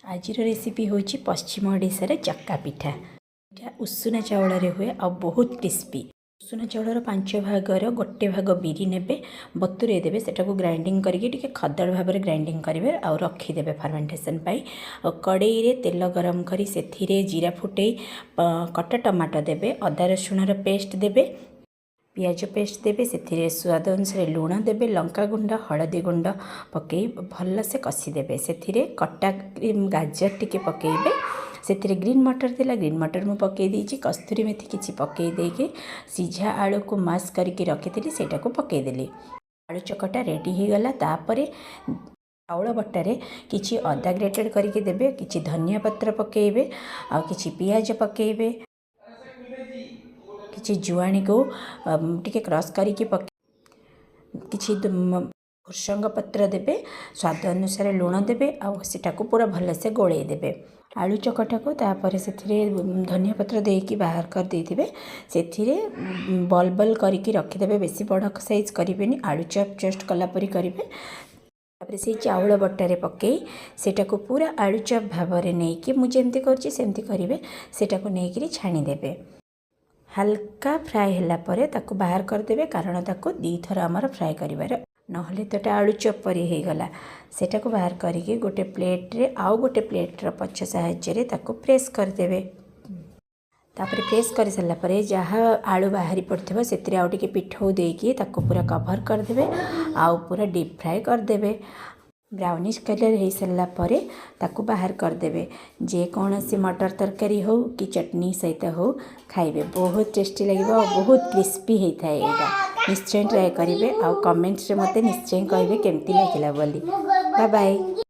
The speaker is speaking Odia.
ଆଜିର ରେସିପି ହେଉଛି ପଶ୍ଚିମ ଓଡ଼ିଶାର ଚକା ପିଠା। ଏଇଟା ଉଷୁନା ଚାଉଳରେ ହୁଏ ଆଉ ବହୁତ କ୍ରିସ୍ପି। ଉଷୁନା ଚାଉଳର ପାଞ୍ଚ ଭାଗର ଗୋଟେ ଭାଗ ବିରି ନେବେ, ବତୁରେଇ ଦେବେ। ସେଟାକୁ ଗ୍ରାଇଣ୍ଡିଙ୍ଗ କରିକି ଟିକେ ଖଦଡ଼ ଭାବରେ ଗ୍ରାଇଣ୍ଡିଙ୍ଗ କରିବେ ଆଉ ରଖିଦେବେ ଫର୍ମେଣ୍ଟେସନ୍ ପାଇଁ। ଆଉ କଡ଼େଇରେ ତେଲ ଗରମ କରି ସେଥିରେ ଜିରା ଫୁଟେଇ କଟା ଟମାଟୋ ଦେବେ, ଅଦା ରସୁଣର ପେଷ୍ଟ ଦେବେ, ପିଆଜ ପେଷ୍ଟ ଦେବେ। ସେଥିରେ ସ୍ୱାଦ ଅନୁସାରେ ଲୁଣ ଦେବେ, ଲଙ୍କା ଗୁଣ୍ଡ, ହଳଦୀ ଗୁଣ୍ଡ ପକାଇ ଭଲସେ କଷିଦେବେ। ସେଥିରେ କଟା ଗାଜର ଟିକେ ପକାଇବେ। ସେଥିରେ ଗ୍ରୀନ୍ ମଟର ଥିଲା, ଗ୍ରୀନ୍ ମଟର ମୁଁ ପକାଇ ଦେଇଛି। କସ୍ତୁରୀ ମେଥି କିଛି ପକାଇ ଦେଇକି ସିଝା ଆଳୁକୁ ମାସ୍ କରିକି ରଖିଥିଲି, ସେଇଟାକୁ ପକାଇଦେଲି। ଆଳୁ ଚକଟା ରେଡ଼ି ହେଇଗଲା। ତାପରେ ଚାଉଳ ବଟାରେ କିଛି ଅଦା ଗ୍ରେଟେଡ଼ କରିକି ଦେବେ, କିଛି ଧନିଆ ପତ୍ର ପକାଇବେ ଆଉ କିଛି ପିଆଜ ପକାଇବେ। କିଛି ଜୁଆଣିକୁ ଟିକେ କ୍ରସ୍ କରିକି ପକେଇ କିଛି ଭୃସଙ୍ଗ ପତ୍ର ଦେବେ, ସ୍ୱାଦ ଅନୁସାରେ ଲୁଣ ଦେବେ ଆଉ ସେଟାକୁ ପୁରା ଭଲସେ ଗୋଳେଇ ଦେବେ ଆଳୁ ଚକଟାକୁ। ତାପରେ ସେଥିରେ ଧନିଆ ପତ୍ର ଦେଇକି ବାହାର କରିଦେଇଥିବେ। ସେଥିରେ ବଲ୍ ବଲ୍ କରିକି ରଖିଦେବେ। ବେଶୀ ବଡ଼ ସାଇଜ୍ କରିବେନି, ଆଳୁ ଚପ୍ ଜଷ୍ଟ କଲା ପରି କରିବେ। ତାପରେ ସେଇ ଚାଉଳ ବଟାରେ ପକାଇ ସେଇଟାକୁ ପୁରା ଆଳୁ ଚପ୍ ଭାବରେ ନେଇକି, ମୁଁ ଯେମିତି କରୁଛି ସେମିତି କରିବେ। ସେଇଟାକୁ ନେଇକିରି ଛାଣିଦେବେ। ହାଲକା ଫ୍ରାଏ ହେଲା ପରେ ତାକୁ ବାହାର କରିଦେବେ, କାରଣ ତାକୁ ଦୁଇଥର ଆମର ଫ୍ରାଏ କରିବାର, ନହେଲେ ତ ଏଇଟା ଆଳୁ ଚପ୍ ପରି ହେଇଗଲା। ସେଇଟାକୁ ବାହାର କରିକି ଗୋଟେ ପ୍ଲେଟ୍ରେ ଆଉ ଗୋଟେ ପ୍ଲେଟ୍ର ପଛ ସାହାଯ୍ୟରେ ତାକୁ ପ୍ରେସ୍ କରିଦେବେ। ତାପରେ ପ୍ରେସ୍ କରିସାରିଲା ପରେ ଯାହା ଆଳୁ ବାହାରି ପଡ଼ିଥିବ, ସେଥିରେ ଆଉ ଟିକେ ପିଠଉ ଦେଇକି ତାକୁ ପୁରା କଭର୍ କରିଦେବେ ଆଉ ପୁରା ଡିପ୍ ଫ୍ରାଏ କରିଦେବେ। ବ୍ରାଉନିଶ୍ କଲର୍ ହେଇସାରିଲା ପରେ ତାକୁ ବାହାର କରିଦେବେ। ଯେକୌଣସି ମଟର ତରକାରୀ ହେଉ କି ଚଟଣି ସହିତ ହେଉ, ଖାଇବେ, ବହୁତ ଟେଷ୍ଟି ଲାଗିବ ଆଉ ବହୁତ କ୍ରିସ୍ପି ହେଇଥାଏ ଏଇଟା। ନିଶ୍ଚୟ ଟ୍ରାଏ କରିବେ ଆଉ କମେଣ୍ଟସରେ ମୋତେ ନିଶ୍ଚୟ କହିବେ କେମିତି ଲାଗିଲା ବୋଲି। Bye bye.